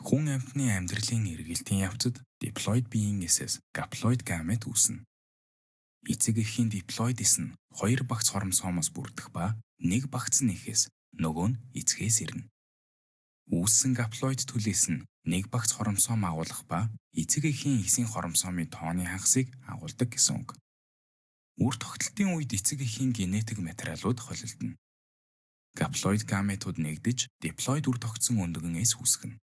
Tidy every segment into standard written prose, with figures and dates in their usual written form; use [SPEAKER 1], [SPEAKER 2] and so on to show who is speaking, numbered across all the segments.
[SPEAKER 1] Хүн амьтны амьдралын эргэлтийн явцад диплоид биеийн эсээс гаплоид гамет үүснэ. Эцэг эхийн диплоид эс нь хоёр багц хромосомоос бүрдэх ба нэг багц нь эхээс, нөгөө нь эцгээс ирнэ. Үүссэн гаплоид төл эс нь нэг багц хромосом агуулах ба эцэг эхийн эсийн хромосомын тооны хагасыг агуулдаг гэсэн үг. Үр тогтолтын үед эцэг эхийн генетик материалууд холилдоно. Гаплоид гаметууд нэгдэж диплоид үр тогтсон өндөгөн эс үүсгэнэ.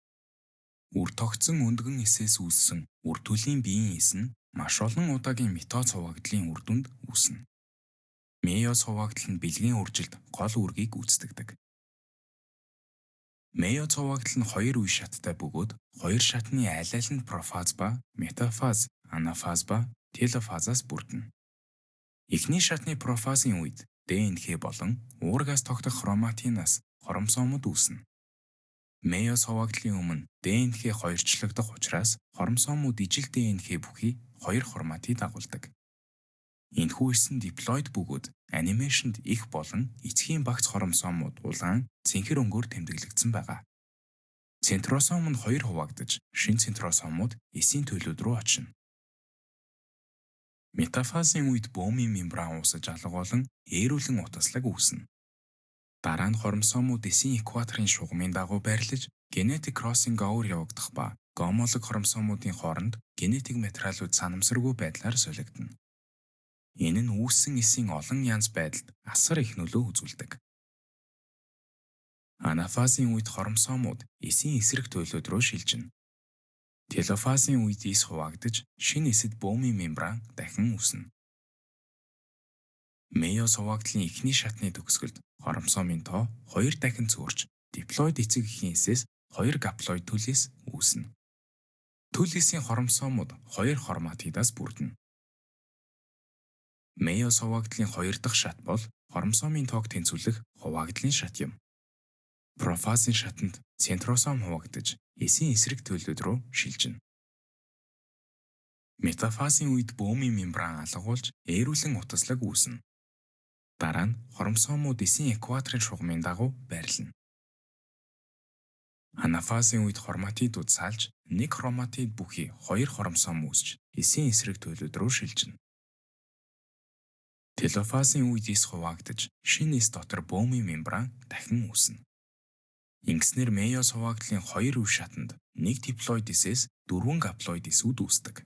[SPEAKER 1] Үр тогтсон өндөгөн эсээс үүссэн үр төлийн биеийн эс нь маш олон удаагийн митоз хуваагдлын үр дүнд үүснэ. Мейоз хуваагдал нь бэлгийн үржилд гол үүргийг гүйцэтгэдэг. Мейоз хуваагдал нь хоёр үе шаттай бөгөөд хоёр шатны аль аль нь профаз ба метафаз, анафаз ба телофазаас бүрдэнэ. Эхний шатны профазын үед ДНХ болон уургаас тогтох хроматинаас хромосомууд үүснэ. Мейоз хуваагдлын өмнө ДНХ хоёрчлогдох учраас хромосомууд ижил ДНХ бүхий хоёр хроматид агуулдаг. Энэхүү эс нь диплоид бөгөөд анимашинд эх болон эцгийн багц хромосомууд улаан, цэнхэр өнгөөр тэмдэглэгдсэн байгаа. Центросом нь хоёр хуваагдаж, шинэ центросомууд эсийн төлүүд рүү очино. Метафазын үед бөмийн мембран уусаж алга болон ээрүүлэн утаслаг үүснэ. Дараа нь хромосомууд эсийн экваторын шугамын дагуу байрлаж, генетик crossing over явагдах ба гомолог хромосомуудын хооронд генетик материалууд санамсаргүй байдлаар солигдоно. Энэ нь үүссэн эсийн олон янз байдалд асар их нөлөө үзүүлдэг. Анафазын үед хромосомууд эсийн эсрэг туйлууд руу шилжинэ. Телофазын үед эс хуваагдаж, шинэ эсэд бөмийн мембран дахин үүснэ. Мейоз хуваагдлын эхний шатны төгсгөлд хромосомын тоо хоёр дахин цөөрч, диплоид эцэг эхийн эсээс хоёр гаплоид төл эс үүснэ. Төл эсийн хромосомууд хоёр хроматидаас бүрдэнэ. Мейоз хуваагдлын хоёр дахь шат бол хромосомын тоог тэнцвүүлэх хуваагдлын шат юм. Профазын шатанд центросом хуваагдаж, эсийн эсрэг туйлууд руу шилжинэ. Метафазын үед бөмийн мембран алга болж, ээрүүлэн утаслаг үүснэ. Дараа нь хромосомууд эсийн экваторын шугамын дагуу байрлана. Анафазын үед хроматидууд салж, нэг хроматид бүхий хоёр хромосом үүсч, эсийн эсрэг туйлууд руу шилжинэ. Телофазын үед эс хуваагдаж, шинэ эс дотор бөмийн мембран дахин үүснэ. Ингэснээр мейоз хуваагдлын хоёр үе шатанд нэг диплоид эсээс дөрвөн гаплоид эсүүд үүсдэг.